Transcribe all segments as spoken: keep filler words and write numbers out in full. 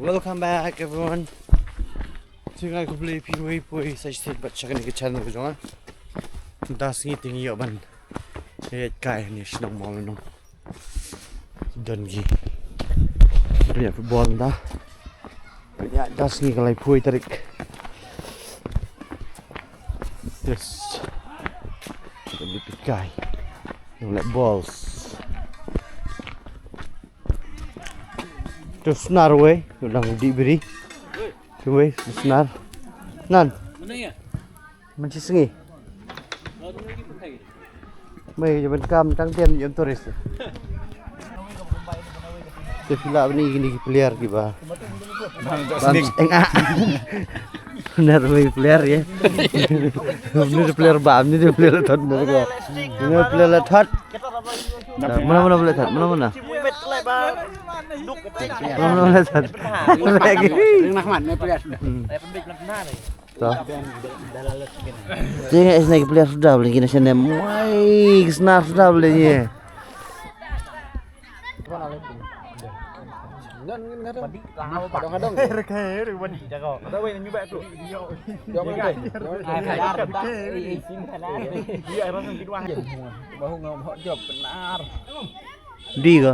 Welcome back, everyone. Te nga khublei phi iwei pa iwei sa shisien pat sha kane ka channel ka jong nga. Mynta ka sngi te ngi ïoh ban ïaid kai hangne sha shnong Mawlynnong. Don ki player football mynta. Mynta ka sngi ka laiphew tarik. Yes. Don ki peit kai. Nong leh balls. To Snar wei, to dang dih biri. To wei, to Snar. Nan. Mana ya? Manchi sngi. Mai jaman kam tang tian jam turis. Te phi lah bani kini ki player kiba. Bam eng ah. Bener mai player ya. Ini player bam, ini player thot bener ko. Ini player thot. Mana mana player thot, mana mana. Mana mana player thot. Lagi. Ring Rahman, mai player sudah. Hmm. To. Te nga isna ki player suda beli kina sene mai ki Snar suda beli ni. Di ko.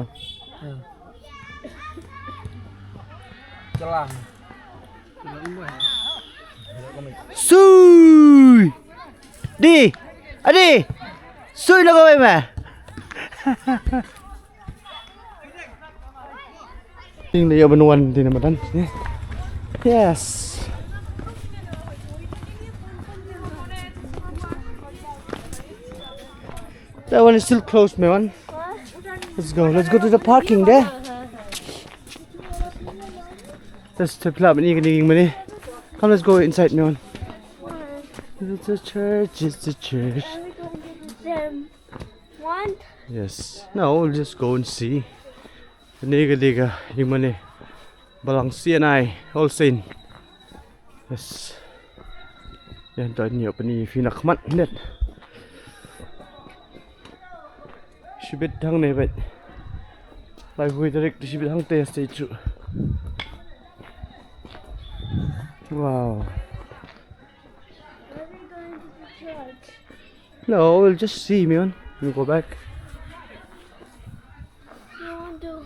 Jalan. Sui. Di. Adi. Sui lo kawai ma. Ting da ïoh ban wan dei na madan. Yes. That one is still closed, my one. Let's go. Let's go to the parking there. Let's step up and evening money. Come, let's go inside, man. It's a church, it's a church. Are we going to the gym? One? Yes. No, we'll just go and see. Ni ka dei ka ïing mane. Balang C N I, All Saint. Yes. Ïa, hangta ngi ïoh pyni phi na khmat net. Shibit hangne beit. Laiphew tarik shibit hangta, stay tuned. Wow. Are we going to the church? No, we'll just see, man. We'll go back. We want to,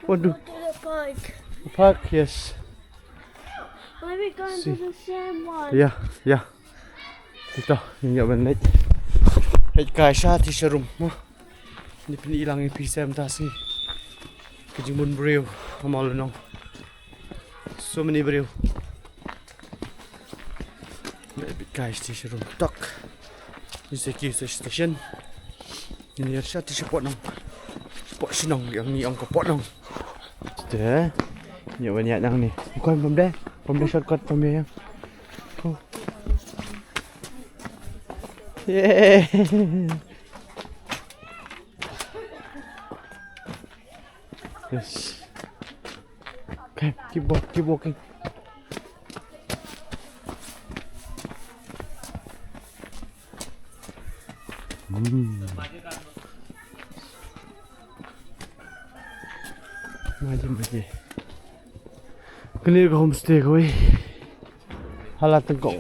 we want to go to the park. The park, yes. Are we going to the same one? Yeah, yeah. Ito, ngi ïoh ban leit. Leit kai sha ti sha rum mo. Ni pyni lang ïa phi sha mynta sngi. Ka jingbun briew ha Mawlynnong. So many briew. Leit kai station tok. Ni sa ki sa station. Ni ïa sha ti sha Potnong. Pot shnong ïa ngi ong ka Potnong. Te. Ni wan ïa nang ni. Bukan pom deh. Pom deh shortcut pom ïa. Oh. Yeah. Yes. Okay, keep walk, keep walking. Hmm. Maji, maji. Kane ka homestay kawei. Hala tyngkong.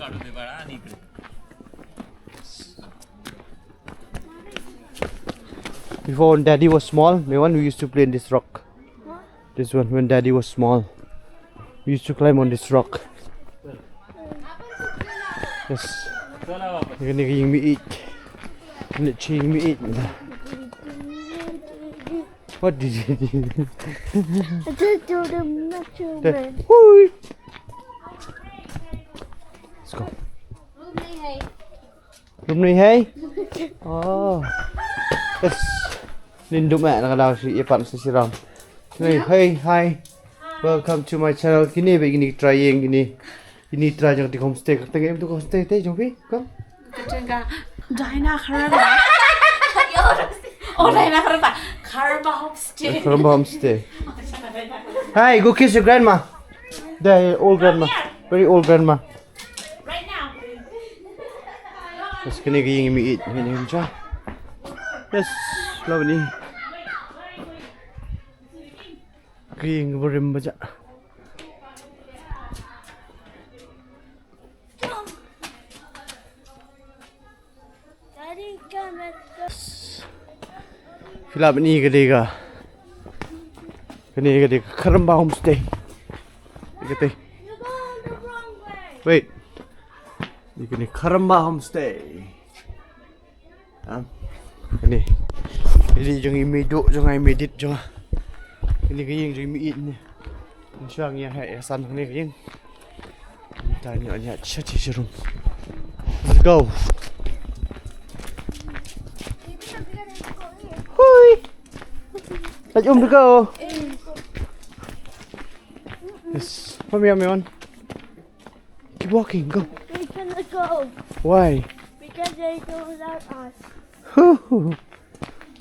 Before when Daddy was small, my one, we used to play in this rock. This one, when Daddy was small, we used to climb on this rock. Yes. Kane ka ïing mih ïeit. Kane ka ïing mih ïeit. What did you do? I just told him not to run. Hui. Let's go. Room ni hai? Oh. Yes. Nin dum eh, na ka daw shi, ïa pat shi ram. Hey, hey, hi. Welcome to my channel. Kine ba kine try ïing kine. Kine try jong ka homestay. Ka teng em tu homestay te jong phi. Come. Ka teng ka Dina Kharaba. Oh, Dina Kharaba. Kharaba Homestay. Kharaba Homestay. Hi, go kiss your grandma. The old grandma. Very old grandma. Right now. Bas kane ka ïing ym ïeit, kane ym ïeit. Bas, la bani. Ka ïing barim ba jia. Daddy, come, let's go. Phi lah ban i ka dei ka, kane ka dei ka Kharamba Homestay. Ka dei. You're going the wrong way. Wait. Kane ka dei Kharamba Homestay. Ah, kane ka dei jong i mei duh jong nga, i mei dit jong nga. Kane ka ïing jong i mei ïeit ne. Ngi shu ïa heh ïa san hangne ka ïing. Mynta ngi ïa sha sha room. Let's go. Hui. Let's um to go. Yes. Come here, Miwan. Keep walking, go. We cannot go. Why? Because they don't allow us.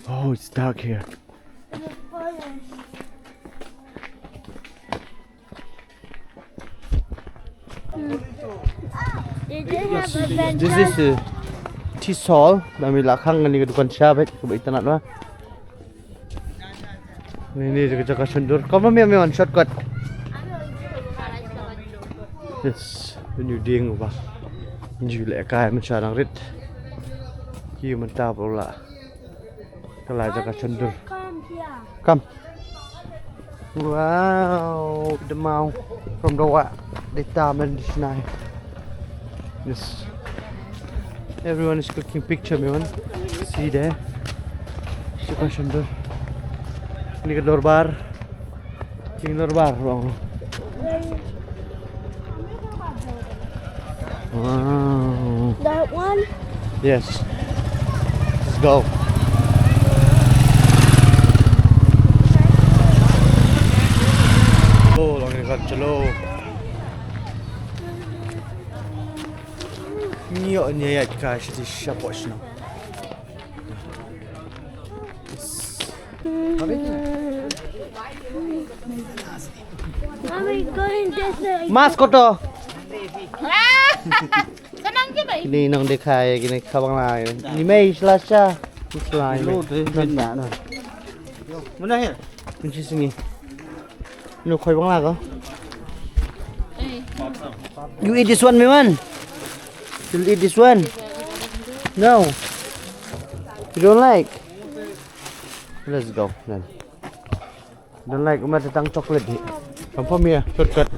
Oh, it's dark here. It's a forest. They did have a This is a tea stall. Ba mi la khang kane ka dukan sha bad ka ba itynnad ba. Ni ni ka jaka shon dur. Come from here, Miwan, shortcut. Yes, the new ding ba. Ju leh kai mynta nang rit. Ki mynta ba la. Ka la jaka shon dur. Come here. Come. Wow, the mouth from the wa-, the Taman Disney. Yes. Everyone is clicking picture, Miwan. See there. Super shon dur. Ni ka dorbar. Ni ka dorbar, wrong. Wow. That one? Yes. Let's go. Oh, long ni kan chalo. Nyo nyo ya ka shi ti sha po shino. Are we going this way? Mas koto. Senang je, bai. Kini nong dekhai, kini khabang lai. Ni mei slasha. Slai. Lo de ben na na. Mana here? Kunci sini. No khoi bang la ko. Eh. You eat this one, Miwan. You'll eat this one. No. You don't like? Let's go then. Don't like, um, tang chocolate hi. Come from here, shortcut.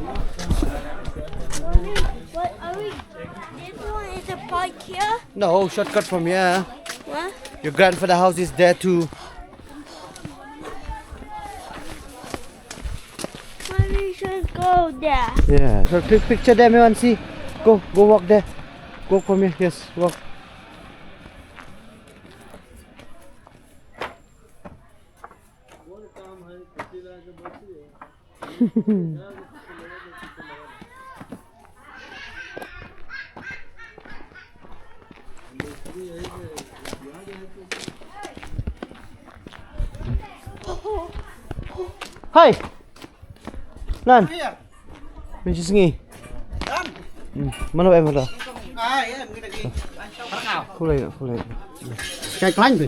What are we? This one is a park here? No, shortcut from here. What? Your grandfather house is there too. Well, we should go there. Yeah. So click picture there, Miwan, see. Go, go walk there. Go from here. Yes, walk. Hai. Nan. Min shi sngi. Hmm, mano em mano. Kulai na, kulai. Kai klan tu.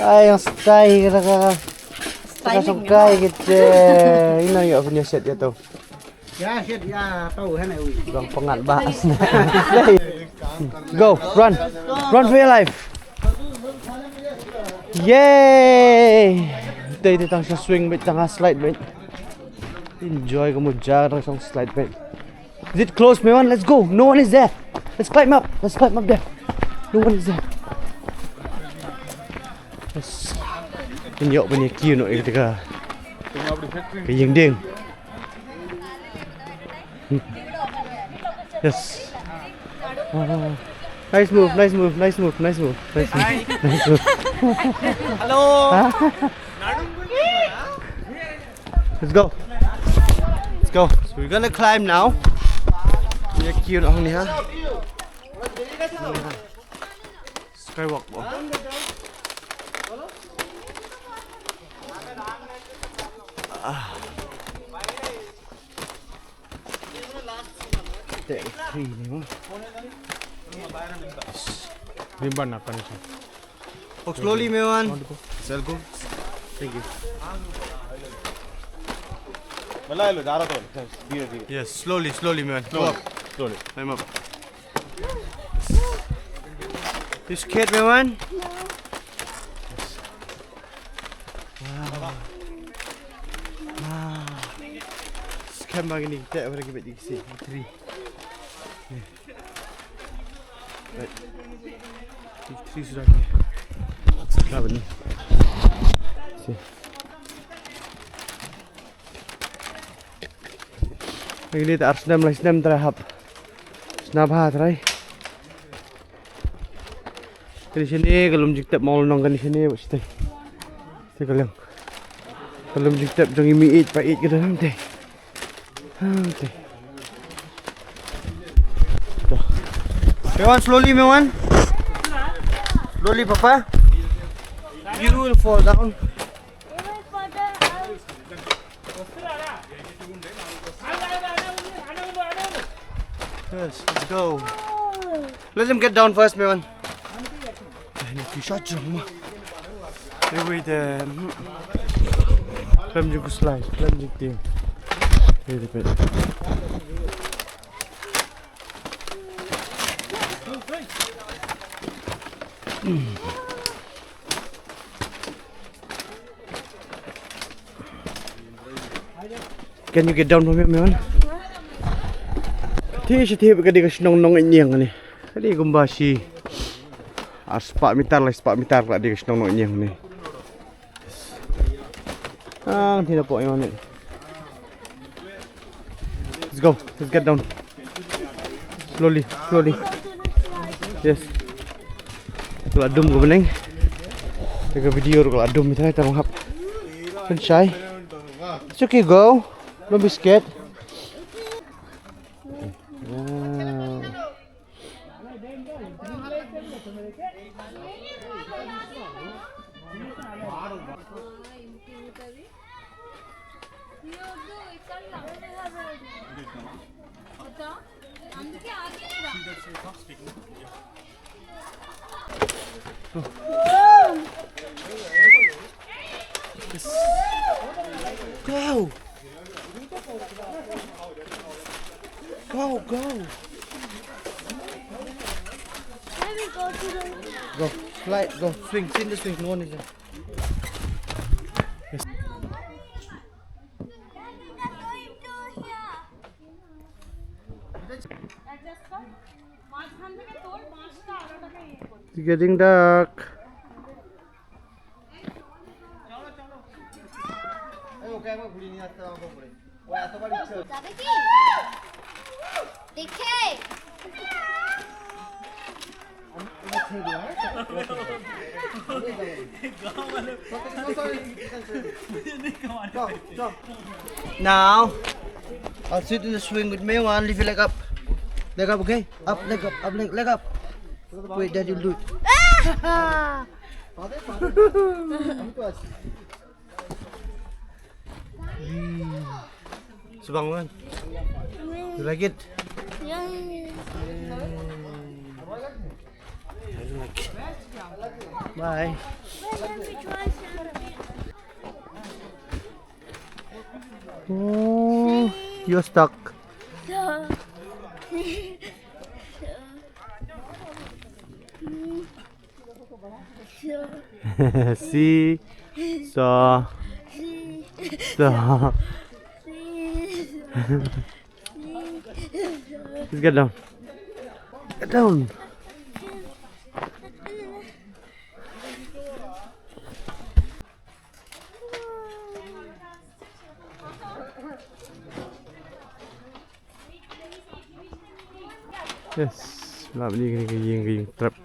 Ai, yang style kata kata. Style song kai kita. Ino yo punya set ya tu. Ya, set ya tu, hai na wi. Bang pengat bah. Go, run. Run for your life. Yay. Tei tei tang sha swing bit, tang slide bit. Enjoy ka muja ka tang slide bit. Is it closed, Miwan? Let's go. No one is there. Let's climb up. Let's climb up there. No one is there. Yes. Pynïoh pynïoh kiew noh ïa ka, ka ïing dieng. Yes. Ah. Nice move, nice move, nice move, nice move, nice move. Hi. Nice move. Hello. Huh? Let's go. Let's go. So we're gonna climb now. Ïa kiew noh hangne ha. Skywalk mo. Ah. Te, three ni mo. Rimba na kan. Walk slowly, Mewan. Selgo. Thank you. Malai lo, dara to. Dhire, dhire. Yes, slowly, slowly, Mewan. Go up. Slowly. Climb up. You scared, Mewan? Wow. Wow. Skhem ba kine ki teh, ba ki bit ki si, three. Right. Three sudah ni. Sudah ni. Si. Kine te ar snem, lai snem trai hap. Snem ha trai. Kane shane ka lum jingtep, mong nong kane shane ba shatei. Te ka liang. Ka lum jingtep jong i mei ïeit pa ïeit ka dang te. Te. Mewan, slowly, Mewan. Slowly, Papa. You will fall down. Yes, let's go. Let them get down first, Mewan. Ai, ni ki shot jong ma. They wait there. Khlem jingkhuslai, khlem jingtieng. Wait a bit. Can you get down from here, Mewan? Te shi te ka dei ka shnong Nongniang kane. Ka dei kumba shi ar spah meter, lai spah meter ka dei ka shnong Nongniang kane. Ah, te na pok Mewan. Let's go. Let's get down. Slowly, slowly. Yes. Ka la dum ka bneng. Te ka video ruh ka la dum, ita ita hap. Kan shai. It's okay, go. Don't be scared. Wow. Go! Go, go! Go, slide, go, swing, in the swing, no one is there. Yes. It's getting dark. যাবে কি? দেখে। Now, I'll sit in the swing with me. One, lift your leg up. Leg up, okay? Up, leg up, up, leg, leg up. Wait, that you do it. Subang, man. You like it? Yeah. I like it. Bye. Wait, let me try something. Oh, you're stuck. So, so, mm. See? Saw. Saw. Just get down. Get down. Yes, lah beli kena kering, kering trap.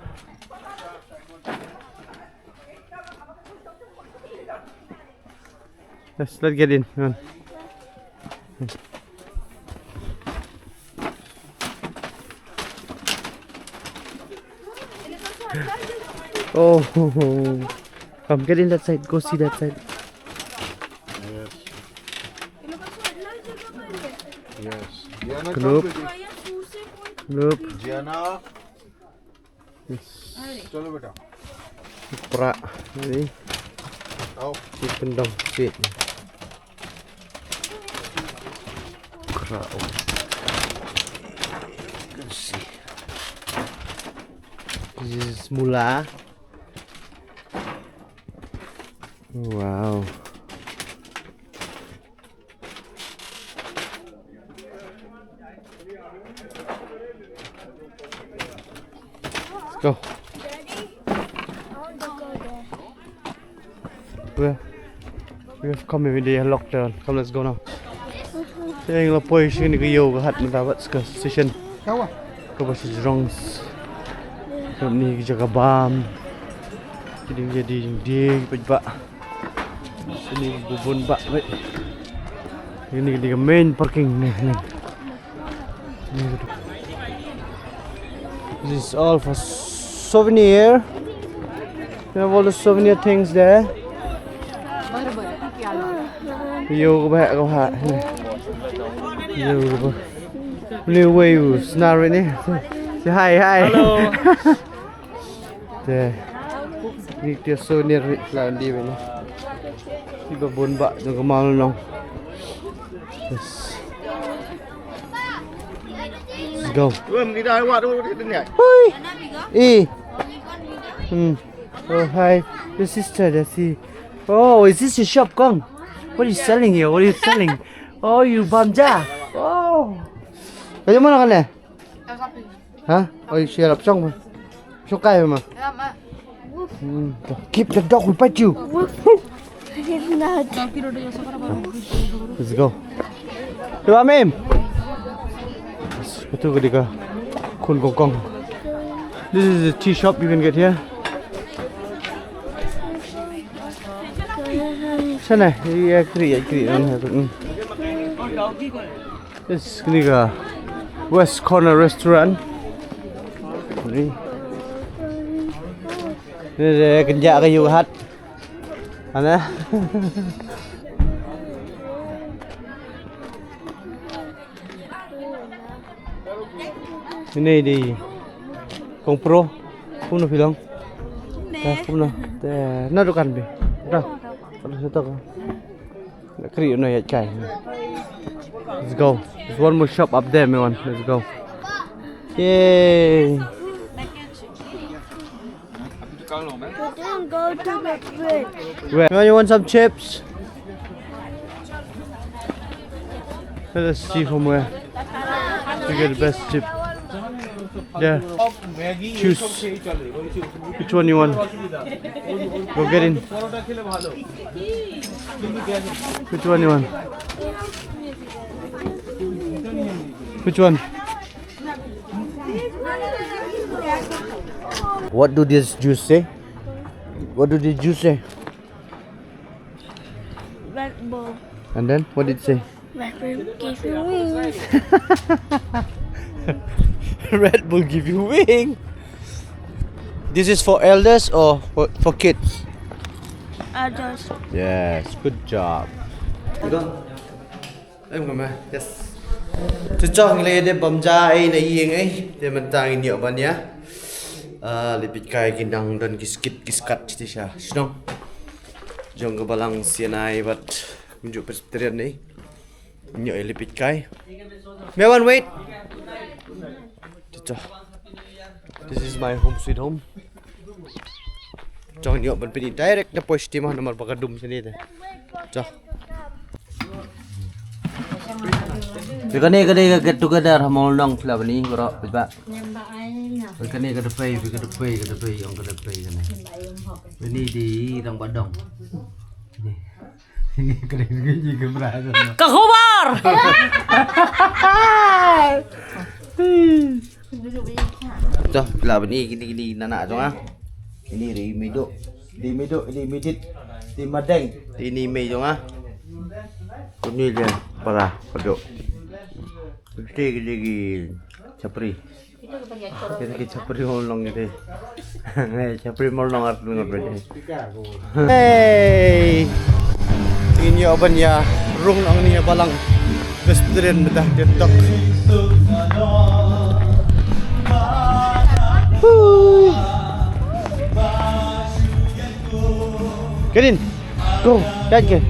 Yes, let's get in. Come on. Oh, come get in that side. Go see that side. Yes. Yes. Group. Nope. Gianna. Yes. Chalo beta. Pra. Ni. Aao. Chicken dong. Sit. Pra. Let's see. This is mula. Wow. Let's go. Where? We have come every day, locked down. Come, let's go now. Te ngi la poi sha kane ka ïew ka hat mynta bad ka station kaba sha jrong. Kane ka jaka bam. Ki ding ïa ding ding peit ba. Sini bun ba. Ini ka main parking ni. This is all for souvenir. You have all the souvenir things there. Yo, go back, go back. Yo, go back. Blue wave scenario ni. Say hi, hi. Hello. Te. Ni te souvenir ri la ndi bene. Ki ba bun ba jong ka Mawlynnong. Yes. Let's go. Hui. E. Hmm. Oh, hi. Your sister, that's he. Oh, is this your shop, Kong? What are you selling here? What are you selling? Oh, you bamja. Oh. Ka jong mano kane? Ha? Oi, siya lap song ma. Song kai ma. Hmm. Keep the dog, will bite you. Let's go. Tu amim. Betul ke dia? Khun kongkong. This is a tea shop you can get here. Sana, ya kri, ya kri. Hmm. This kini ka West Corner Restaurant. Ni. Ni de kynjah ka ïew hat. Ana. Ini di Kong Pro. Kumno phi long? Kumno? Te na dukan phi. Dah. Kalau satu. Kri no ya kai. Let's go. There's one more shop up there, everyone. Let's go. Yay. We didn't go to the fridge. Where? You want some chips? Let us see from where we get the best chip. There. Choose which one you want. Go get in. Which one you want? Which one? What do this juice say? What do this juice say? Red Bull. And then what did it say? Red Bull give you wings. Red Bull give you wing. This is for elders or for, for kids? Elders. Yes, good job. Em, kama. Yes. Chuchong le de bam ja ei na ïing ei. De mynta ngin ïoh ban ïa. Ah, lipit kai ki nang don ki skit ki skat ti sha. Shnong. Jong ka balang sianai bad mynju Presbyterian ni. Nyo ili pit kai. Me wan wait. Ticho. This is my home sweet home. Jong nyo ban pini direct na poi stima namar baka dum sini te. Cho. Kane kane ka get together ha Mawlynnong phi lah bani bro phi ba. Kane ka depei, ka depei, ka depei, ong ka depei kane. Ini di Rangbah Dong. Ka khubar. Toh, phi lah bani kini kini nana jong ah. Ini ri mido. Di mido, di midit. Di madeng. Ini mei jong ah. Kuni je para pado. Mesti kini ki chapri. Kita ki chapri Mawlynnong kita. Ngai chapri Mawlynnong ar tu ngai. Hey. Ini ïa ban ïa rung nong ni ïa balang. Presbyterian bedah dia tok. Get in. Go. Get, get.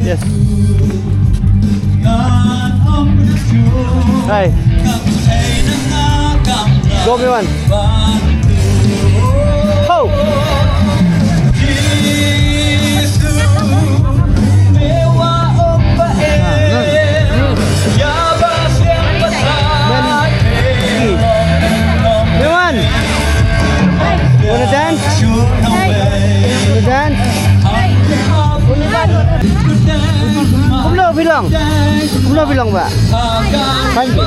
Yes. Hey. Go, Miwan. Ho. Miwan. Wanna dance? Wanna dance? Kumno phi long? Kumno phi long, Bah? Thank you.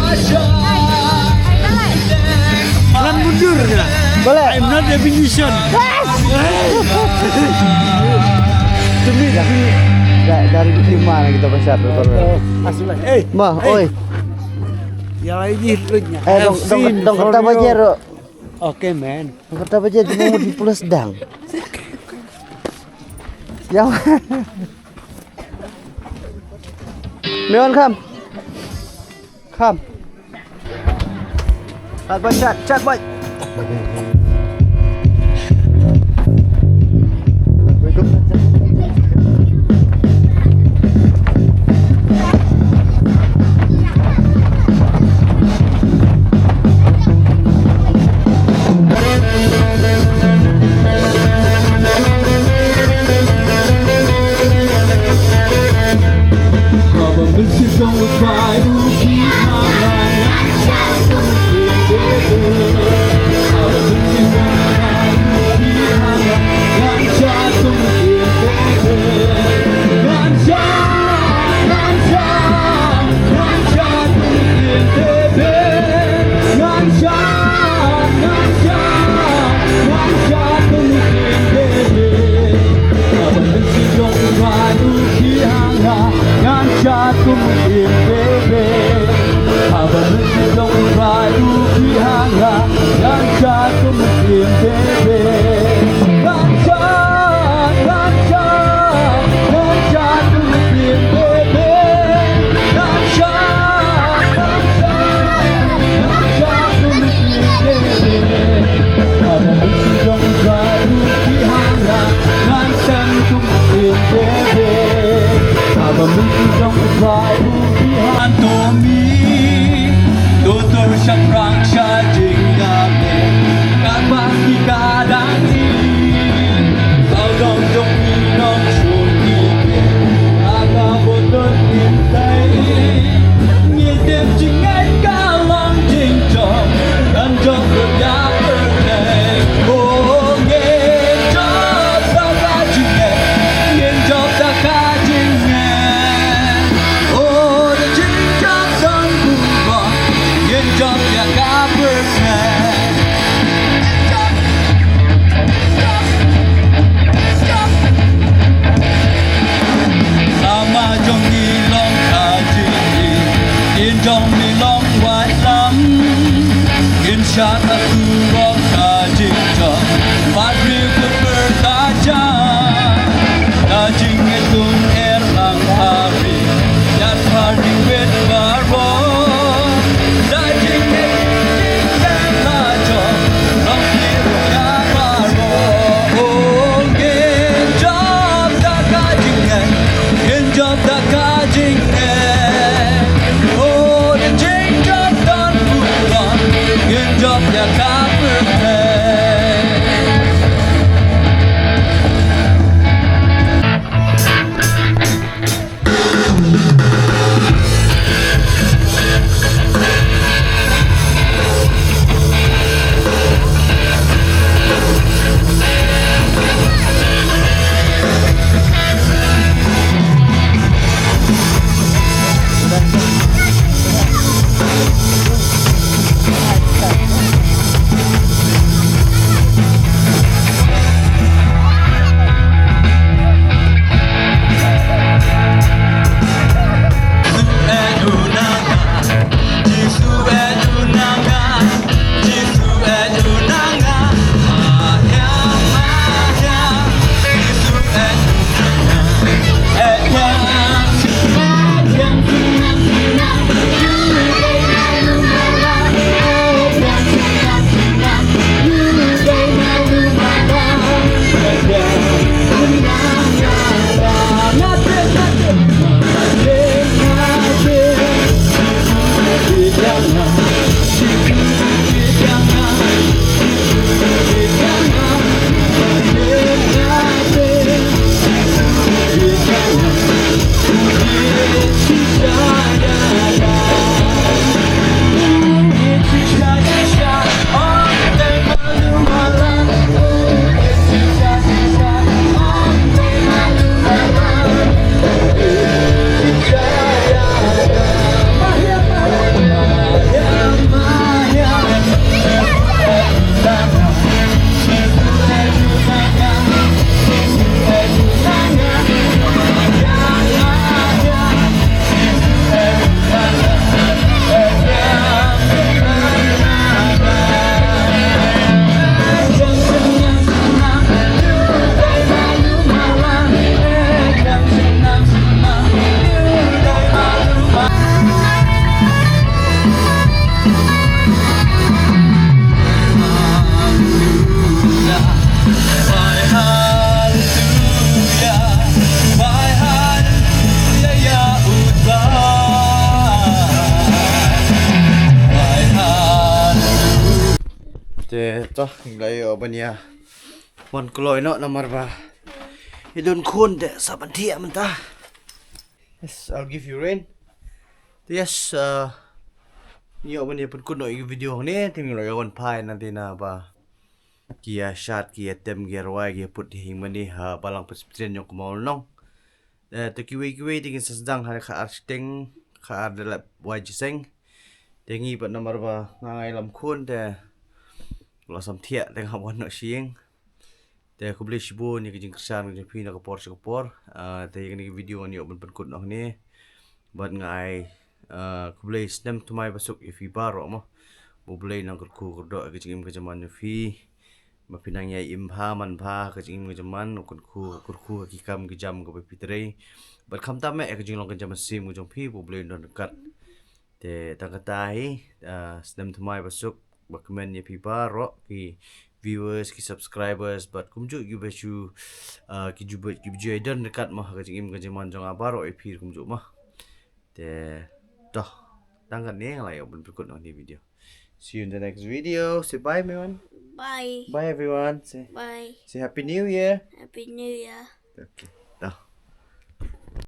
Lan mundur na. Boleh. I'm not a musician. Yes. To me, da-, dari di mana kita pasal? Oh, asli. Eh, Ma, eh. Oi. Ya lagi lunya. Eh, dong, dong, dong kata bajer. Okay, man. Dong kata bajer, cuma mau di plus dang. Ya. Leon, come. Come. Chat, boy, chat, chat, boy. Te to, ngi la ïoh ban ïa mon kloi noh namar ba i don khun te sa ban thiah mynta. Yes, I'll give you rain. Te yes, uh, ngi ïoh ban ïa pynkut noh ïa ki video hangne, te ngi la ïoh ban phai nangta na ba ki ïa shad, ki ïa tem, ki ïa rwai, ki ïa put ïa hi mane ha Balang Presbyterian jong ka Mawlynnong. Eh, te kiwei kiwei te kin sa sdang ha ka ar shiteng, ka ar dlap wai jingïaseng. Te ngi pat namar ba nga ngai lam khun te la sam thiah te nga wan noh sha ïing. Te khublei shibun ïa ka jingkyrshan ka jong phi na ka por sha ka por. Ah, te ïa kane ka video ngan ïoh ban pynkut noh hangne. Bad nga ai, ah, khublei snem thymmai basuk ïa phi baroh mo. Ba U Blei un nang kyrkhu kyrdoh ïa ka jingim ka jingman jong phi. Ba phin nang ïai im bha man bha ha ka jingim ka jingman, u kyrkhu, kyrkhu ha ki kam ki jam kaba phi trei. Bad khamtam eh ïa ka jinglong ka jingmynsiem ka jong phi, ba U Blei un don ryngkat. Te tang kata hi, ah, snem thymmai basuk, ba kmen ïa phi baroh ki viewers, ki subscribers, bad kumjuh kiba ju, ah, ki ju ba, kiba ju ïai don ryngkat mo ha ka jingim ka jingman jong nga baroh ïa phi kumjuh mo. Te to, tang kane nga la ïoh ban pynkut noh ïa kane ka video. See you in the next video. Say bye everyone. Bye. Bye everyone. Say, bye. Say Happy New Year. Happy New Year. Okay. To.